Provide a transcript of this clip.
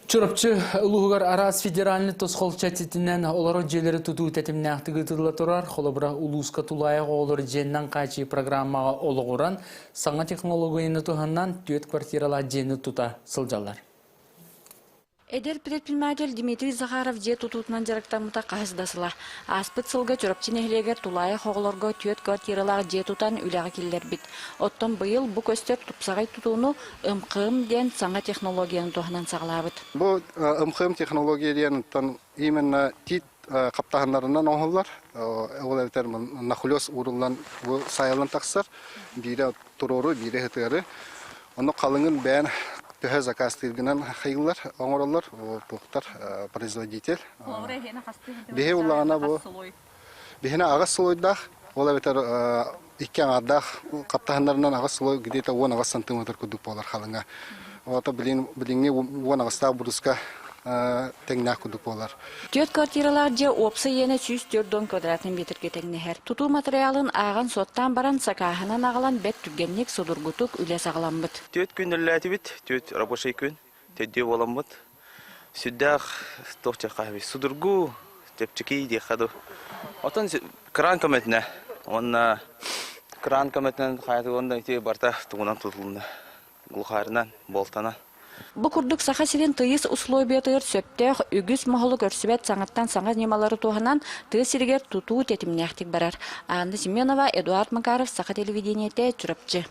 Чурапчы улууһугар араас федеральнай тосхол чэрчитинэн олорор дьиэлэри тутуу тэтимнээхтик ыытылла турар. Холобура, улууска тулаайах оҕолор дьиэннэн хааччыйыы программаҕа олоҕуран, саҥа технологияны туһанан түөрт квартиралаах дьиэни тута сылдьаллар. Эдэр предприниматель Дмитрий Захаров дьиэ тутуутунан дьарыктаммыта хаһыс да сыла. Ааспыт сылга Чурапчы нэһилиэгэр тулаайах оҕолорго түөрт квартиралаах дьиэ тутан үлэҕэ киллэрбит. Оттон быйыл бу көстөр тупсаҕай тутууну ЫМХМ диэн саҥа технологияны туһанан саҕалаабыт. Бу ЫМХМ технология диэн именно тиит хаптаһыннарынан оҥоһуллар. Ол эбэтэр нахлёст ууруллан бу сайыллан тахсар. Биирэ туруору, биирэ ытыары. Ону халыҥын бэйэн төһө заказтыыргынан хайыллар, оҥороллор. Туохтар производитель. Биһи улаҕана бу биһине аҕыс слойдаах, ол эбэтэр икки аҥаардаах хаптаһыннарынан аҕыс слой где-то 18 сантиметр курдук буолар халыҥа. Ото билин билиҥҥи уон аҕыстаах буруска тэҥнээх курдук буолар. Түөрт квартиралаах дьиэ уопсай иэнэ 104 квадратный метргэ тэҥнэһэр. Тутуу матырыйаалын ааҕан-суоттаан баран, сакааһынан аҕалан бэрт түргэнник, судургутук үлэ саҕаламмыт. Түөрт күн үлэлээтибит, түөрт рабочай күн, төрдүө буоламмыт. Сүрдээх туох диэххэ судургу, чэпчэки диэххэ дуу. Оттон кран көмөтүнэ уонна кран көмөтүнэн хайаты уонна ити барыта тугунан тутулунна. Глухарынан, болтанан. Бу курдук Саха сирин тыйыс условиятыгар сөптөөх үгүс моһолу көрсүбэт саҥаттан саҥа ньымалары туһанан тыа сиригэр тутуу тэтимнээхтик барар. Анна Семенова, Эдуард Макаров, Саха телевидениетэ, Чурапчы.